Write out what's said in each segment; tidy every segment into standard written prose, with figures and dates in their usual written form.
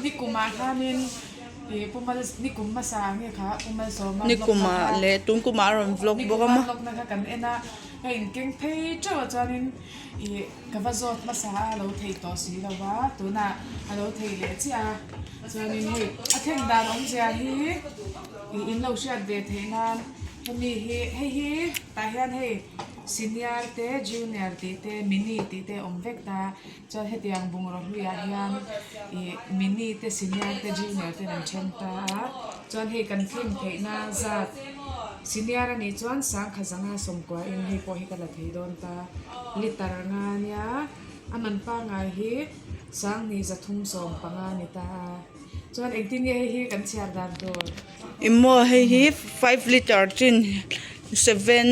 Nikumah khanin ih Pu Mal nikum hmasa nge kha Pu Malsawma vlog na Nikumah kha leh tunkumah a rawn vlog bawk a nikumah maw. vlog na kha kan en a, ka inkeng phei teuh a chuanin ih ka va zawt hmasa a a lo thei tawh si lo va, tunah a lo thei leh chiah a, chuanin hei a thlen dan awmzia hi ih in lo hriat ve theih nan hemi hi hei hi tah hian hei senior te junior tih te mini tih te a awm vek ta. Chuan hetiang bungraw hluiah hian ih mini te senior te junior ten an then ta a, chuan hei kan thleng theihna zat senior a nih chuan sangkha zanga sawmkua in hei pawh hi ka la thei dawn ta, liter nga nia a man pangngai hi sanghnih zathum sawm panga a ni ta a, chuan engtin nge hei hi kan chhiar dan tur. Emaw hei hi five liter chin seven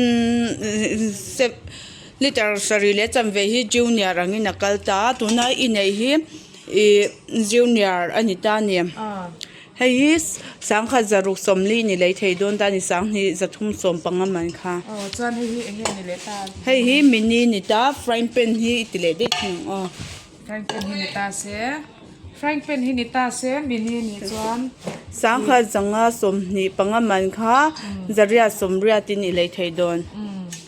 Liter sarih leh chanve hi junior angin a kal ta a tuna i neih hi ih junior a ni ta a ni hei hi sangkhat zaruk sawmli ni lei thei dawn ta a ni sanghnih zathum sawm panga man kha hei hi mini ni ta frying pan hi i ti leh daih thung ang aw. Frying pan hi ni ta se frying pan hi ni ta se mini nih chuan. Sangkhat zanga sawmhnih panga man kha zariat sawmriat in i lei thei dawn.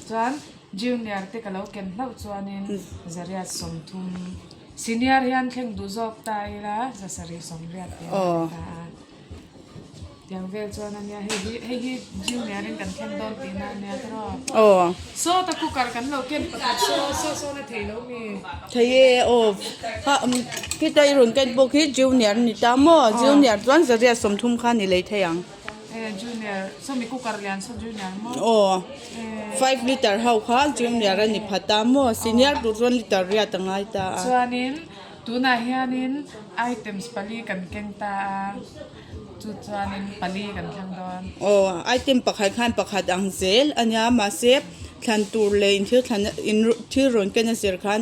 Chuan Junior te ka lo ken hlauh chuanin zariat 30, senior hian thleng duh zawk ta ila zasarih 80 te a ni ta a. Tiang vel chuan a nia hei hi hei hi junior in kan thleng dawn tihna a nia tiraw. Aw. Sawta cooker kan lo ken pakhat saw saw sawn a thei lo mi. Thei e aw kha khita i rawn ken pawh khi junior a ni ta maw junior chuan zariat 30 khan i lei thei ang. Junior sawmi cooker lian saw junior maw. Aw 5 liter ho kha junior a ni phat a maw senior tur chuan liter riat a ngai ta a. Chuanin tunah hianin items pali kan keng ta a chu chuanin pali kan thlang dawn. Aw item pakhat khan pakhat ang zel a nia mahse thlan tur leh in thil thlan in thil rawn ken a zir khan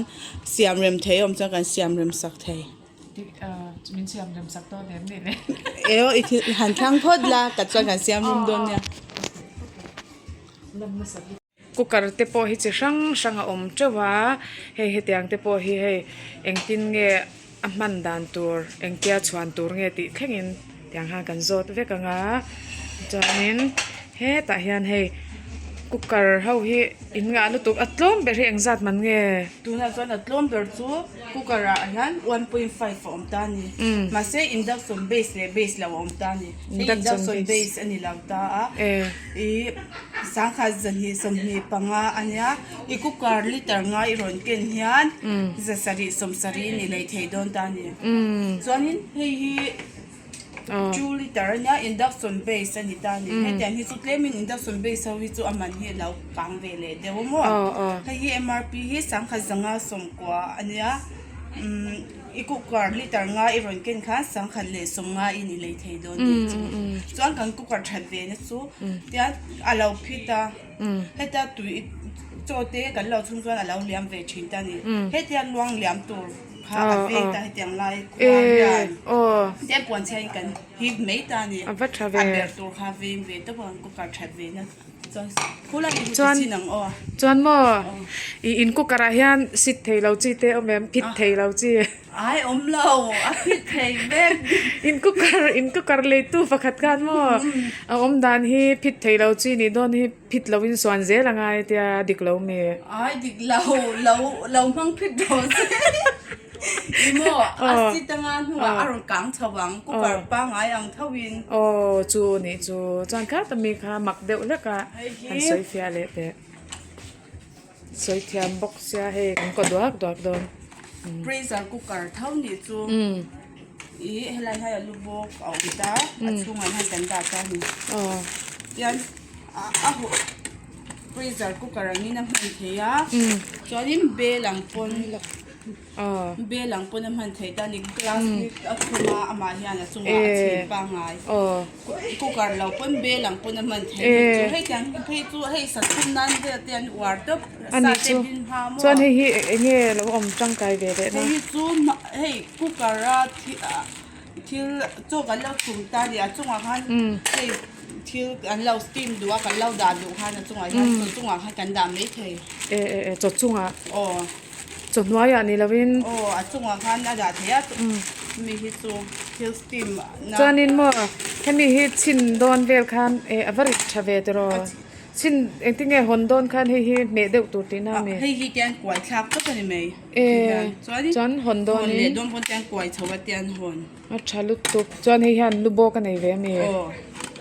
siam rem thei a awm chuan kan siam rem sak thei. Min siam rem sak dawn em ni le? Eo i thil han thlang phawt la ka chuan kan siam rum dawn nia. Cooker te pawh hi chi hrang hrang a awm teuh a, hei hetiang te pawh hi hei engtin nge a hman dan tur engtia chhuan tur nge tih thlengin tiang khan kan zawt vek ang a chuanin hetah hian hei cooker ho hi in ngah lutuk a tlawm ber hi engzat man nge? Tunah chuan a tlawm ber chu. Cooker ah hian 1.5 a awm ta a ni. Mahse induction base leh base lo a awm ta a ni. Hei induction base a ni lo ta a. Ih sangkhat zahnih 25 a nia. I cooker liter nga i rawn ken hian zasarih 70 ni lei thei dawn ta a ni. Chuanin hei hi. 2 liter a nia induction base a ni ta a ni hetiang hi chu tlemin induction base ho hi chu a man hi a lo kang ve leh deuh a maw hei hi M R P hi sangkhat zanga 90 a nia umm i cooker liter nga i rawn ken khan sangkhat leh 50 in i lei thei dawn tih chu chuan kan cooker that ve na chu tian a lo phit a heta tui chaw te kan lo chhung chuan a lo liam ve thin ta a ni hetia luang liam tur. Kha a veng ta hetiang lai khuar hian tlem puan chhiat in kan hip mai ta a ni. A va tha ve. A ber tur kha veng ve tawp ang cooker that ve na chuan khulai hi chu ti chin ang aw. Chuan maw i in cooker ah hian sit thei lo chi te awm em phit thei lo chi. Ai awm lo a phit thei vek. In cooker in cooker leitu pakhat khan maw a awm dan hi phit thei lo chi nih dawn hi. Phit lo in suan zel a ngai tia dik lo mi. Ai dik lo lo lo hmang phit rawh se i maw a sit anga hnuah a rawn kang chho ang cooker pangai ang tho in. Aw chu nih chu chuan kha ta mi kha mak deuh hlek a han sawi fiah leh teh sawi thiam bawk sia hei kan kaw duak duak dawn. Pressure cooker tho nih chu i helai hi a lu bawk a awm ta a chhungah hian kan dah ta a ni. Tian a huh pressure cooker angin a hman thei a chuanin bel ang pawn bel ang pawn a hman thei ta a ni glass hi a khum a amah hian a chungah a chhin pangngai cooker lo pawn bel ang pawn a hman thei chu hei tiang phei chu hei sa chhum nan vel te an uar tawp A nih chu. Chuan hei hi eng nge lo awm tangkai ve leh na? Hei hi chu hei cooker a thil chaw kan lo chhum ta a ni a chungah khan hei thil an lo steam duh a kan lo dah duh khan a chungah hian chaw chungah khan kan dah mai thei. E e e chaw chungah? Aw. Chaw hnuaiah ni lovin? Aw a chungah khan a dah thei a. Mi hi chu thil steam na. Chuanin maw hemi hi chhin dawn vel khan eh a va rit tha ve tiraw chhin engtin nge hawn dawn khan hei hi hmeh deuh tur tihna a mi. Hei hi tian kuai thlak tawp a ni mai. Eh chuan hawn dawn in. Hawn leh dawn pawn tian kuai chho a tian hawn. A tha lutuk chuan hei hian lu bawk a nei ve a mi. Aw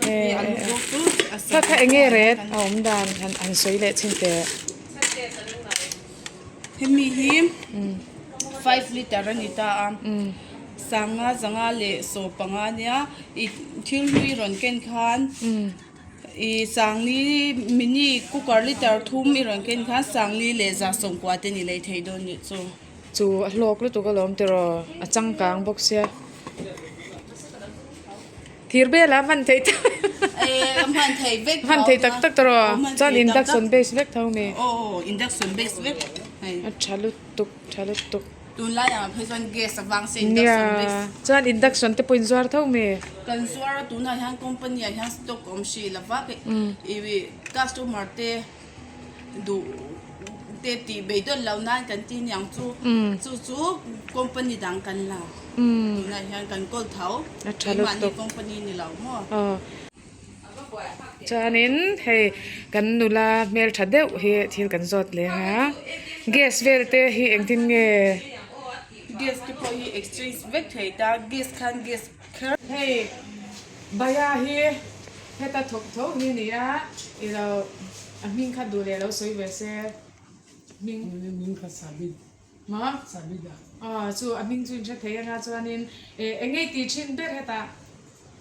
hei a lu bawk chu a Kha kha eng nge ret a awm dan han han sawi leh chhin teh. Hemi hi 5 liter a ni ta a, sanga zanga leh saw panga nia i thil hlui rawn ken khan i sangli mini cooker liter thum i rawn ken khan sangli leh za sawmkua te ni lei thei dawn nih chu. Chu a hlawk lutuk alawm tiraw a changkang bawk sia. Thir bel ah hman theih tak hman thei vek hman thei tak tak tawh chuan induction base vek tho mi aw induction base vek hei a tha lutuk tha lutuk tunlai ah phei chuan gas avang se induction base chuan induction te pawh in zuar tho mi kan zuar a tunah hian company ah hian stock awm hrih lova i customer te duh te tih beidawn lo nan kan ti niang chu chu chu company dang kan la tunah hian kan kawl tho keimahni company ni lo maw. Chuanin hei kan nula hmeltha deuh hi thil kan zawt leng a gas vel te hi engtin nge. Gas te pawh hi exchange vek thei ta gas khan gas kher. Hei Baya hi heta thawk tho hi ni a, i lo a hming kha duh leh lo sawi ve se hming. Hming kha Sabid. Maw? Sabida. Aw chu a hming chu in hre thei anga chuanin eh eng ngei tih thin ber hetah.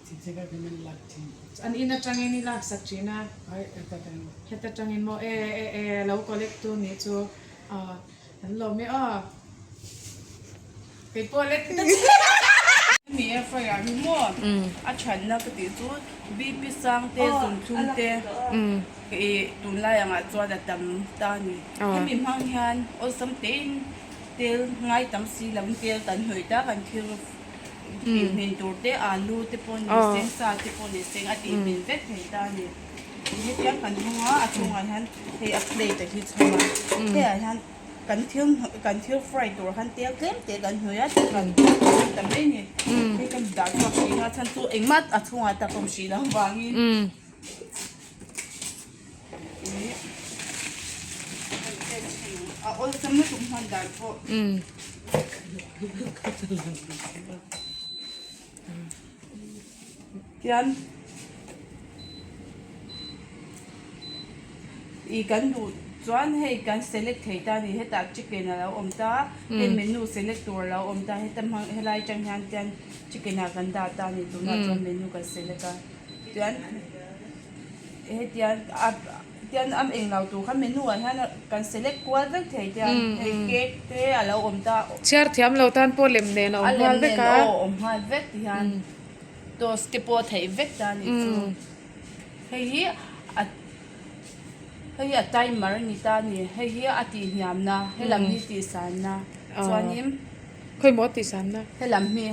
Thil ka kan in lak thin. An in atangin i lak sak thin a. Ai heta tangin. Heta tangin maw e e e lo collect tu nih chu aw an lawm e aw. Kei pawh let ta Hemi air fryer hi maw a thatna ka tih chu BP sang te zungthlum te ih tunlai angah chuan a tam ta a ni. Hemi hmang hian awlsam tein tel ngai tam si lovin tel kan hnawih ta kan thil tih hmin tur te alu te pawh ni seng sa te pawh ni seng a tih hmin vek thei ta a ni. Hetiang kan hmang a a chhungah hian hei a plate a hi chhung a hei ah hian. Kan thil kan thil fry tur khan tel tlem te kan hnawih a kan ta mai ni hei kan dah chhuak hrih a chhan chu engmah a chhungah tak awm hrih lo vangin a awlsam lutuk hman dan pawh. Tian i kan duh chuan hei kan select thei ta a ni hetah chicken a lo awm ta hei menu select tur a lo awm ta heta hmang helai atang hian tian chicken ah kan dah ta a ni tunah chuan menu kan select a tian hetiang a tian a englo tur kha menu ah hian kan select kual vek thei tian hei cake te a lo awm ta. Chhiar thiam lo tan pawh lem nen a awm nghal vek a. A lem nen aw awm nghal vek ti hian. Toast te pawh theih vek ta a nih chu. Hei hi a hei hi a timer a ni ta a ni. Hei hi a tihhniamna helam hi tihsanna chuanin Khawimaw a tihsanna? Helam hi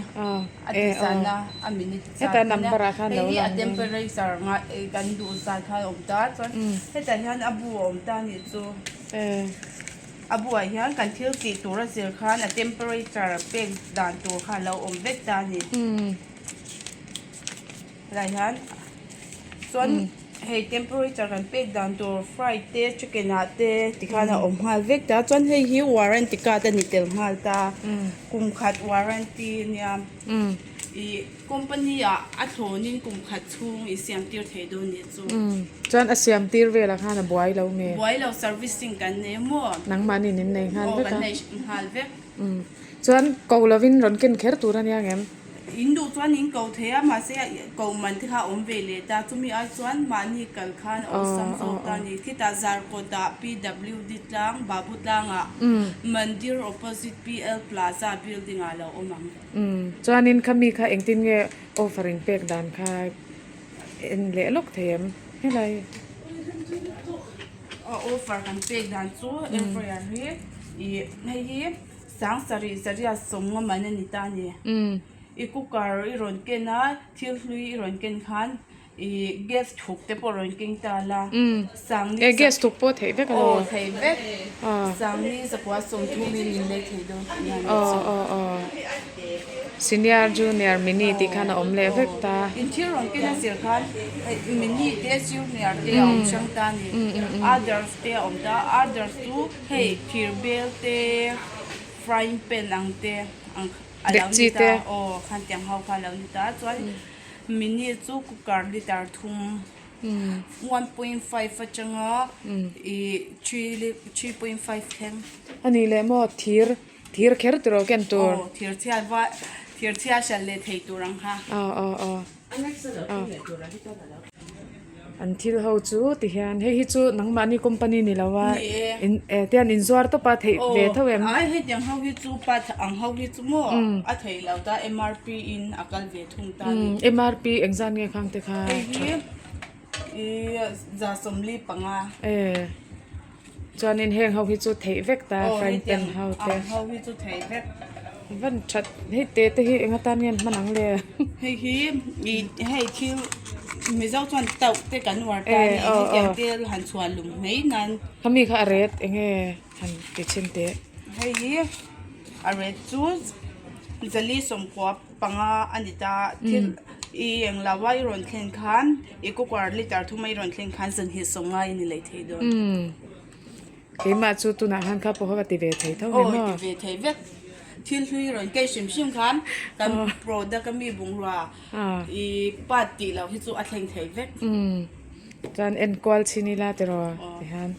a tihsanna a minute zat nia. Hei hi a temperature kan duh zat kha a awm ta chuan hetah hian a bu a awm ta a nih chu. A buah hian kan thil tih tur a zir khan a temperature pek dan tur kha a lo awm vek ta a ni. Helai hian chuan hei temperature kan pek dan tur fry te chicken ah te tikhan a awm nghal vek ta chuan hei hi warranty card a ni tel nghal ta kum khat warranty ania ih company ah a thlawnin kum khat chhung i siam tir thei dawn nih chu. Chuan a siam tir velah khan a buai lo nge? Buai lo servicing kan nei maw? Nangmahni in nei nghal vek a. Aw kan nei nghal vek. Chuan ko lovin rawn ken kher tur a nia ngem? In duh chuan in ko thei a mahse ko man te kha a awm ve leh ta chumi ai chuan mahni kal khan a awlsam zawk ta a ni. Khitah Zarkawtah PWD tlang Babu tlangah Mandir opposite PL Plaza building ah lo awm ang. Chuanin khami kha engtin nge offer in pek dan kha en leh lawk thei em helai. Aw offer kan pek dan chu air fryer hi ih hei hi sang sarih sarih a sawm nga man a ni ta a ni. I cooker i rawn ken a thil hlui i rawn ken khan ih gas thuk te pawh rawn keng ta la sangni Eh gas thuk pawh theih vek alo. Aw theih vek sangni zakua sawmthum in min lei thei dawn tih hian a aw aw aw. Senior, junior, mini tih khan a awm leh vek ta. In thil rawn ken a zir khan mini te junior te a awm hrang ta a ni. Others te a awm ta a, others chu hei thir bel te frying pan ang te ang a lo ni ta aw khan tiang ho kha a lo ni ta chuan mini chu cooker liter thum 1.5 atanga ih 3.5 thleng. A nih leh maw thir thir kher tiraw ken tur. Aw thir chhia va thir chhia hriat leh thei tur ang kha. Aw aw aw aw an thil ho chu ti hian hei hi chu nangmahni company ni lo a in eh te an inzuar tawp a theih ve tho em. Ai hetiang ho hi chu pa ang ho hi chu maw a theih loh ta MRP in a kal ve thung ta a ni. MRP engzat nge khang te kha. Hei hi ih 75. E chuanin heng ho hi chu theih vek ta frying pan ho te. Aw hetiang ang ho hi chu theih vek. Van that hei te te hi eng atan nge an hman ang le. Hei hi ih hei thil Mizo chuan tauh te kan uar ta a ni hetiang te han chhuah lum mai nan. Khami kha a ret eng nge han ti chhin teh. Hei hi a ret chu 490 a ni ta thil i eng lo a i rawn thlen khan i cooker liter thum a i rawn thlen khan 250 in i lei thei dawn. Keimah chu tunah khan kha pawh ka ti ve thei tho ni maw? Aw ti ve thei vek. Thil hlui rawn kei hrim hrim khan kan product a mi bungrua i part tih loh hi chu a thleng thei vek. Umm chuan enkual chhin ila tiraw tihian.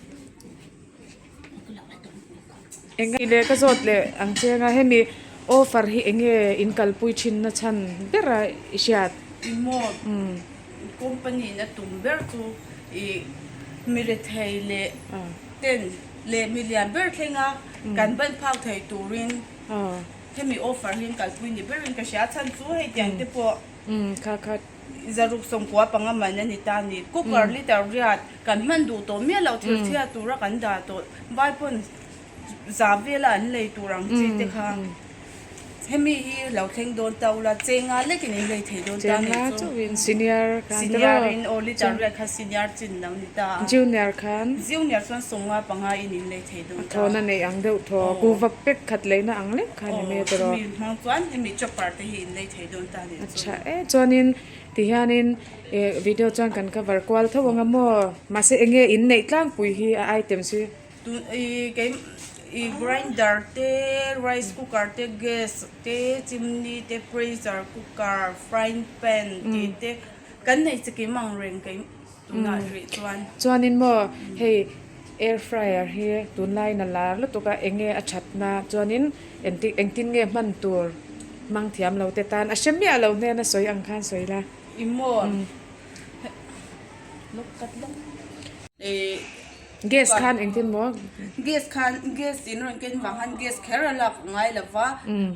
Eng nge leh ka zawt leh ang che anga hemi offer hi eng nge in kalpui thin na chhan ber a i hriat? Emaw company in a tum ber chu i mi rethei leh ten leh mi lian ber thlenga kan ban phak thei turin hemi offer hi an kalpui ni berin ka hria a chhan chu hei tiang te pawh 695 man a ni ta a ni. Cooker liter riat kan hman duh tawh miah loh thil chhia tura kan dah tawh vai pawn za vela an lei tur ang chi te kha. Hemi hi lo thleng dawn ta ula chenga lekin in lei thei dawn ta nih Chenga chu. chauhin senior khan Senior in aw liter riat kha senior chin lo ni ta a. Junior khan. Junior chuan 55 in in lei thei dawn ta. Thawna nei ang deuh thaw kuva pek khat leina ang lek kha ni mai tawh. Aw chumi hmang chuan hemi chopper te hi in lei thei dawn ta nih chu. Acha e chuanin tihianin video chuan kan cover kual tho ang a maw mahse enge in neih tlangpui hi a items hi. Tun i kei i grinder te rice cooker te gas te chimney te pressure cooker frying pan tih te kan nei chi kim ang reng kei tunah rih chuan. Chuanin maw hei air fryer hi tunlaiin a lar lutuk a enge a thatna chuanin engti engtin nge hman tur hmang thiam lo te tan a hre miah lo hnena sawi ang khan sawi la. I maw lawk kat lawk i. Gas khan engtin maw? Gas khan gas in rawn ken vang khan gas kher a lak a ngai lo va,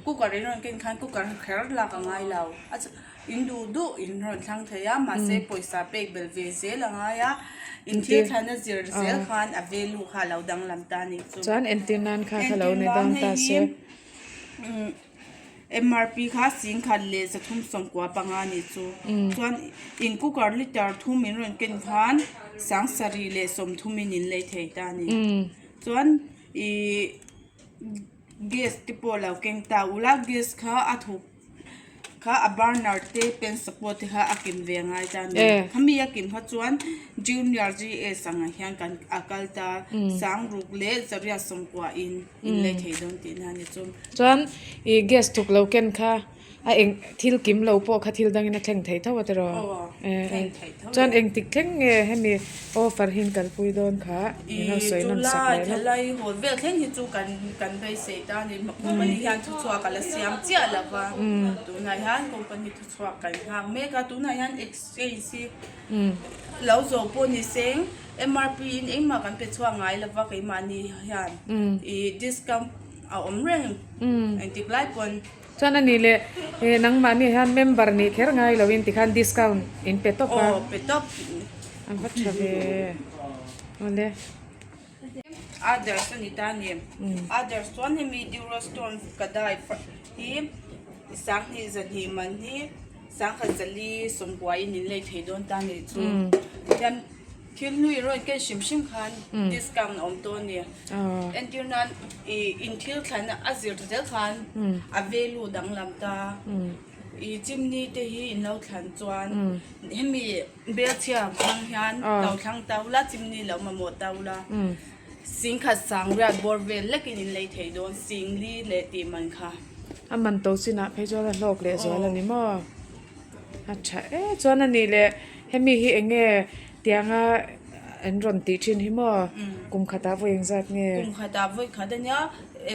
cooker in rawn ken khan cooker kher a lak a ngai lo. A in duh duh in rawn thlang thei a, mahse pawisa pek belh ve zel a ngai a, in thil thlan a zir zel khan a value kha a lo danglam ta a nih chu. Chuan entir nan kha kha lo ni dawn ta se. MRP kha 1395 nih chu. Chuan in cooker liter thum in rawn ken khan 730 in in lei thei ta a ni. Chuan ih gas te pawh lo keng ta ula gas kha a thuk kha a burner te pen support te kha a kim ve ngai ta a ni. Khami a kim kha chuan junior GS angah hian kan a kal ta 6890 in in lei thei dawn tihna a ni chu. Chuan ih gas thuk lo ken kha a eng thil kim lo pawh kha thil dangin a thleng thei tho a tiraw? Chuan engtik thleng nge hemi offer hi in kalpui dawn kha min lo sawi nawm sak leh lawk. Ih July hawl vel thleng hi chu kan kan beisei ta a ni. Company hian thuchhuak a la siam chiah lo va, tunah hian company thuchhuak kan nghak mek a, tunah hian exchange hi lo zawh pawh ni seng MRP in engmah kan pe chhuak ngai lo va keimahni hian ih discount A awm reng engtik lai pawn. Chuan a nih leh eh nangmahni hian member nih kher ngai loin tikhan discount in pe tawp a. Aw pe tawp. A va tha ve awle. Others a ni ta a ni. Others chuan hemi Durastone ka dai hi 2200 man hi 1040 in in lei thei dawn ta a nih chu. Hian. Thil hlui rawn ken hrim hrim khan discount a awm tawh a ni. Entir nan i in thil thlan a zir zel khan a value danglam ta. I chimney te hi in lo thlan chuan hemi bel chhia hmang hian lo thlang ta ula chimney lo mamawh ta ula singkhat sang riat bawr vel lekin in lei thei dawn singli leh tih man kha. A man to chinah phei chuan a hlawk leh zual a ni maw? A tha e chuan a nih leh hemi hi eng nge tianga an rawn tih thin hi maw kum khatah vawi engzat nge? Kum khatah vawi khat a nia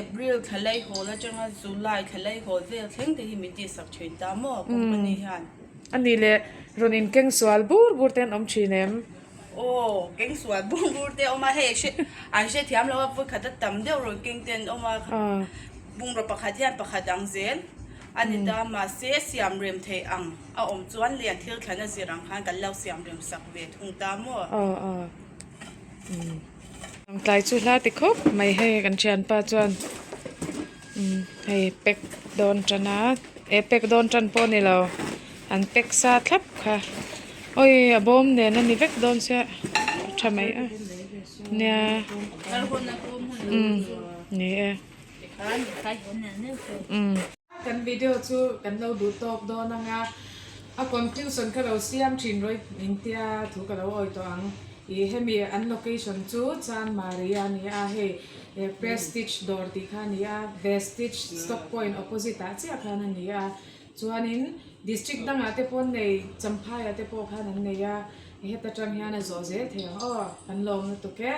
April thla lei hawl atanga July thla lei hawl vel thleng te hi min tihsak thin ta maw company hian. A nih leh rawn inkeng sual bur bur te an awm thin em? Aw keng sual bur bur te a awm a hei an hrethiam lo a vawi khat a tam deuh rawn keng te an awm a bungraw pakhat hian pakhat ang zel. A ni ta, mahse siam rem theih ang a awm chuan lian thil thlan a zir ang khan kan lo siam rem sak ve thung ta maw? Aw aw umm tlai chu hla ti khawp mai hei kan thianpa chuan umm hei pack dawn tan a eh pack dawn tan pawh a ni lo an pack sa thlap kha awi a bawm nen a ni vek dawn sia a tha mai a nia umm ni e. Kan video chu kan lo duh tawk dawn ang a, a conclusion kha lo siam thin rawih engtia thu ka lo awi tawh ang. Ih hemi an location chu Chanmari a ni a, hei Prestige dawr tih kha a ni a, Vestige stock point opposite ah chiah khan a ni a. Chuanin district dangah te pawh an nei, Champhaiah te pawh khan an nei a, heta tang hian a zawh zel thei ang aw, kan lawm lutuk e.